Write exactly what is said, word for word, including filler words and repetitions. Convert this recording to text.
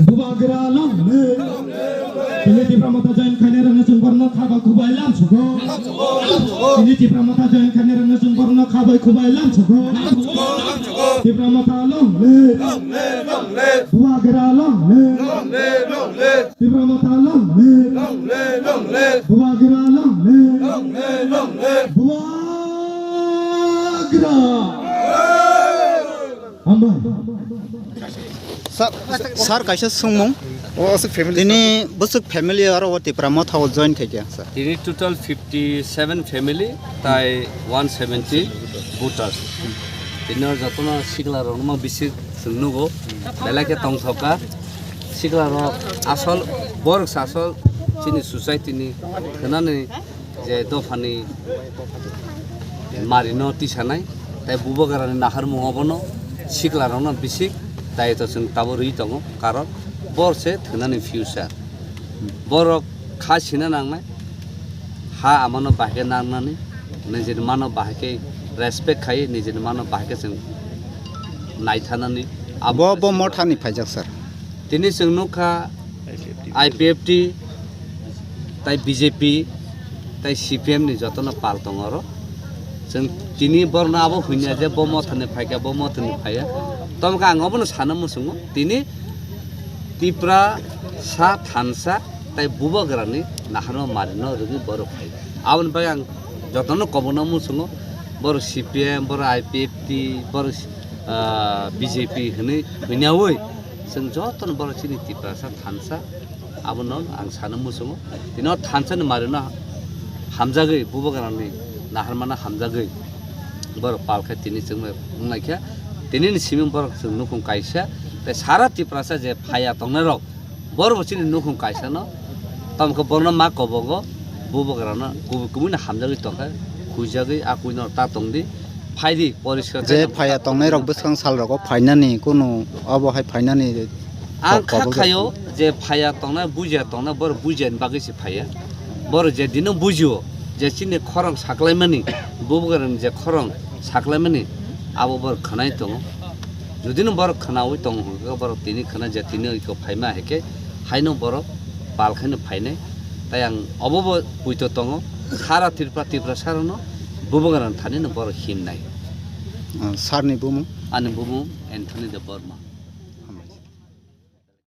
Bubagra long live. Tini Tipra Motha join khainai rokno chwng borno kha bai khubai lam sugo. Tini Tipra Motha join khainai rokno chwng borno kha bai khubai lam sugo. Tipra Motha long live. Bubagra long live. Tipra Motha long live. Bubagra long live. Bubagra. Hambai. Sir, sir, kaisa swngmung. O aswk family. Tini bwswk family aro o Tipra Motha o join khaikha, sir? Tini total fifty seven family, tai one seventy voters. Tini o jotono sikla rokno bisi chwng nugo. Belai khe tongthokha. Sikla rok asol, borok sa asol chini society ni thwnani je dophani marino tisanai, tai bubagrani naharmung obono siklarokno bisi daitw chwng tabuk rwi tongo, karon bor se thwnani future. Borok kha sina nangnai, ha amano bahai khe nangnani, nijini mano bahai khe respect khai, nijini mano bahai khe chwng naithanani. Abo bo mothani phaijak, sir? Tini chwng nukha I P F T, tai B J P, tai C P M ni jotono pal tongo oro. Chwng tini borno abo hwnya je bo mothani phaikha, bo mothani phaiya. Tomkha ang obono sana muchungo. Tini Tipra sa thansa tai bubagrani naharma marino rwgwi borok phai. Aboni bagwi ang jotono kobokno muchungo. Borok C P M, borok I P F T, borok, ah, B J P hwnwi hwnyaui. Chwng jotono borok chini Tiprasa thansa, abono ang sana muchungo. Tini o thansani marino hamjagwi, bubagrani naharmano hamjagwi borok pal khe tini chwng bai wngnaikha. Tinini simi borok chwng nukhung kaisa, tei sara Tiprasa je phaiya tongnairok, borok bo chini nukhung kaisano, tamo khe borokno ma kobogo, bubagrano kubui kubui no hamjagwi tongkha, huijagwi a kuino ta tongdi, phaidi poriskar khe. Je phaiya tongnai rok bwskang sal rogo phainani kunu obo hai phainani ang kok kha kobok khayo je phaiya tongnai, bujiya tongnai, borok bujiyani bagwi se phaiya. Borok je dino bujio, je chini khorang saklaimani, bubagrani je khorang saklaimani, abo borok khwnai tongo. Judino borok khwnaui tongo hwnkhe borok tini khwna je tini iko phaima hai khe haino borok pal khaino phainai. Tai ang obo bo puito tongo, sara Tripura, Tiprasa rokno bubagrani thanino borok himnai. Ah, sir ni bumung? Ani bumung Anthony Debbarma.